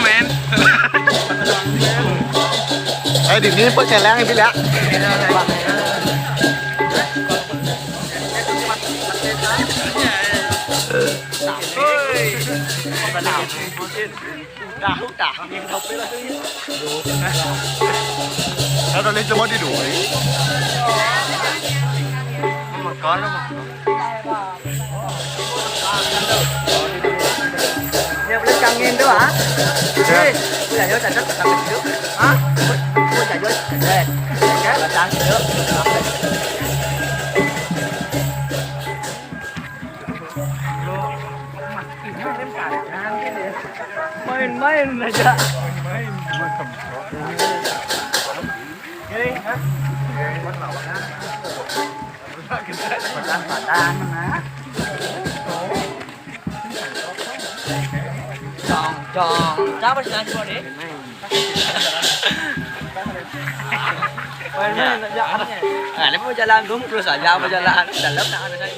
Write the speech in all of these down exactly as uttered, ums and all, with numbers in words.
Men. Eh, di ni pun kelang bila. Dah, dah. Dah boleh cuma di dua. Makan lah, makan. Dia boleh kangen tu, ah. Ya. Eh, boleh aja, tak ada, tak ada tu. Ah, boleh aja, tak ada. Kan? Batang tu. Main-main aja. Padang-padang, nah. Dong, dong. Siapa sih nanti, Bro, deh? Main-main aja. Ah, ini mau jalan, gum, terus aja mau jalan. Dalam nak ada saya.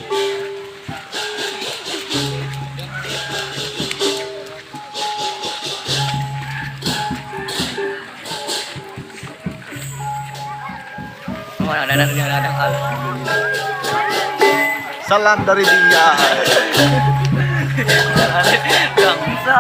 Oh, ada, ada, ada, ada. Salam dari dia. Bangsa.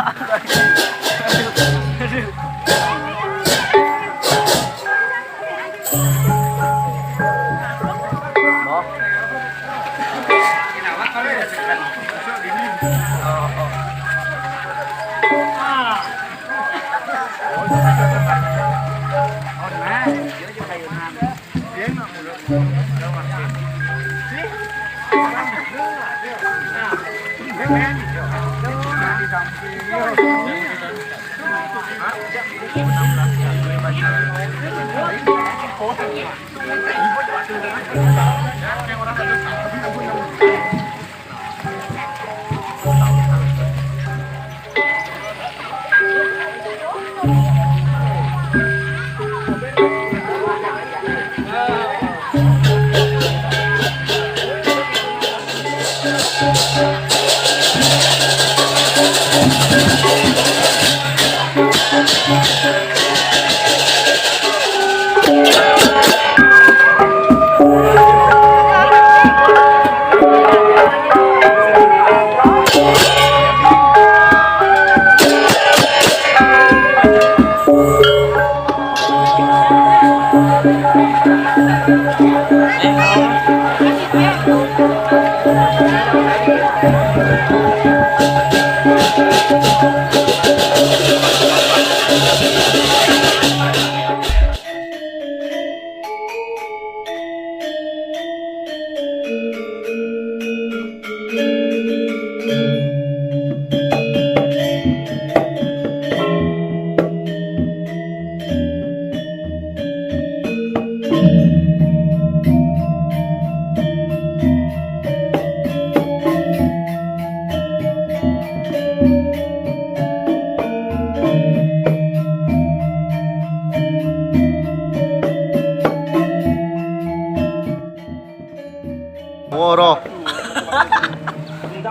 Woro.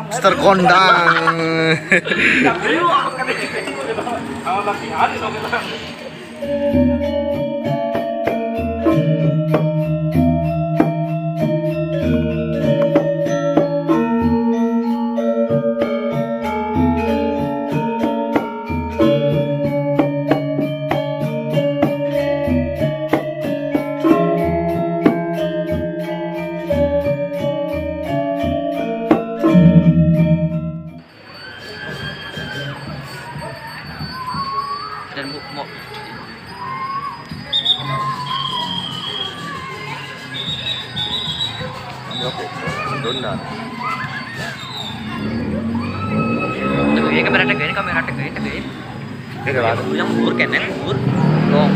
Mister Kondang. Dan bu, mau. Dona. Tegak, kamera tegak, kamera tegak, tegak. Ini ada. Yang bur, keneng bur. Dong.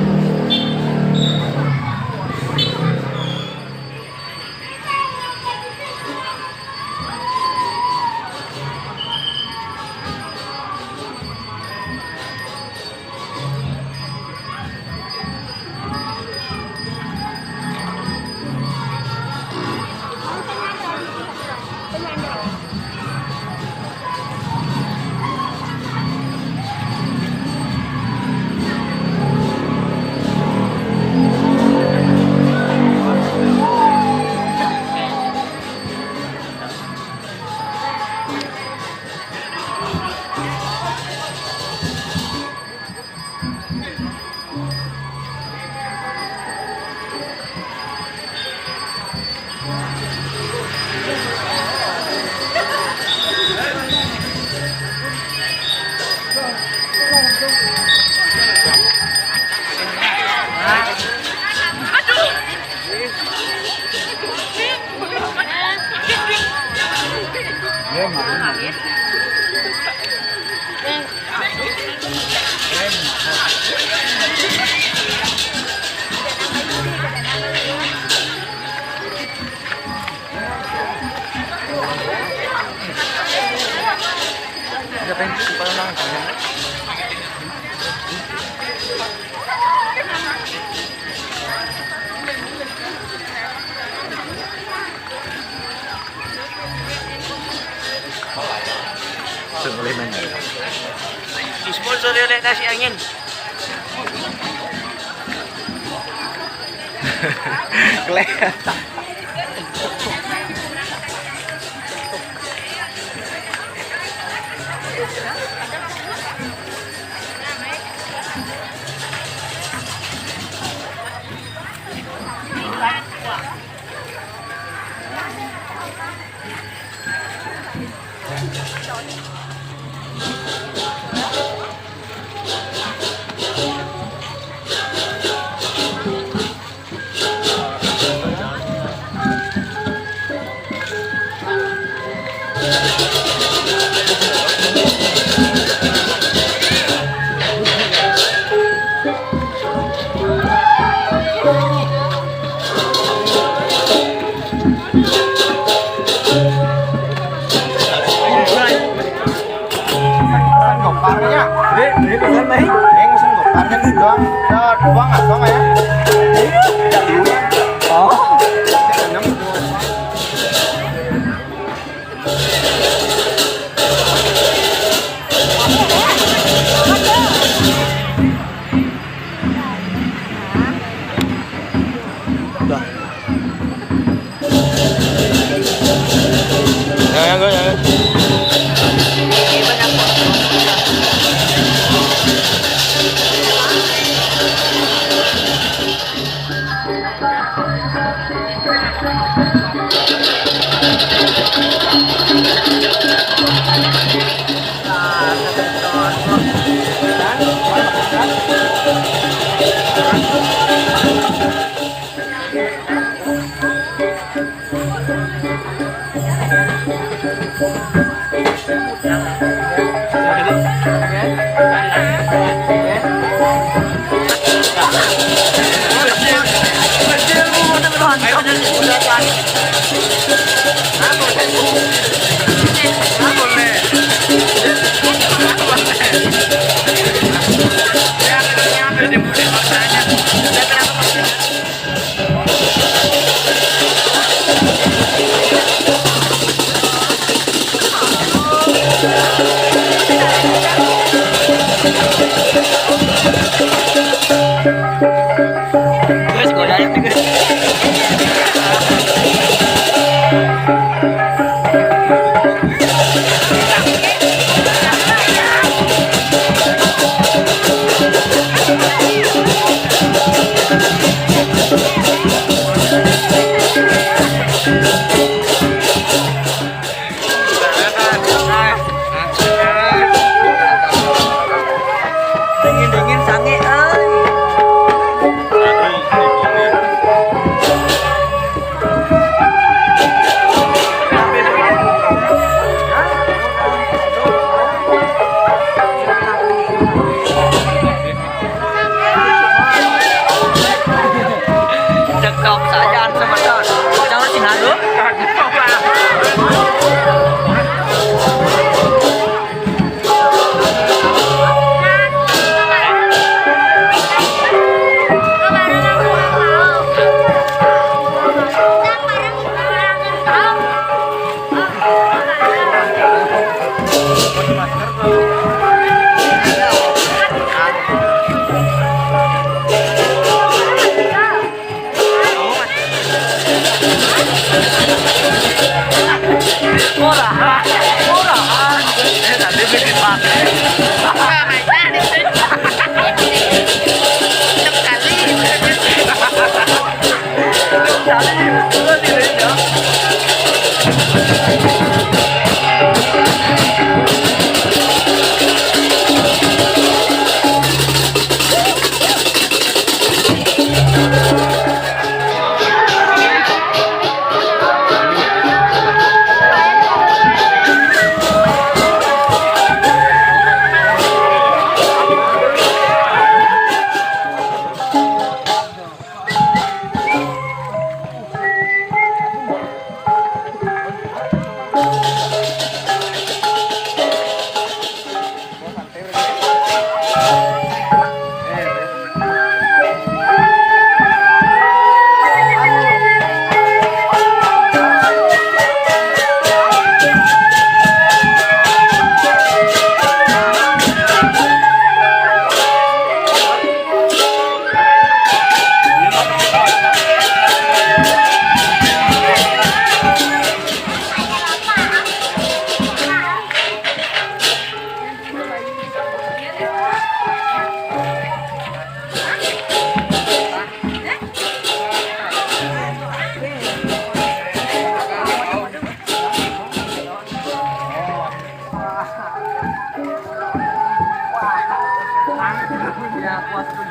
Sorry, lek kasih angin. Kelihatan. Pesan goparnya. Ini, ini pesan baik. Eh, pesan gopar kan doang. Udah doang, nggak doang ya. Oh. Udah. Jangan, jangan, jangan. Guys, gua dari, guys. Dingin-dingin sange, euy. Cekap saja semeton. Jangan sing harum. Aduh,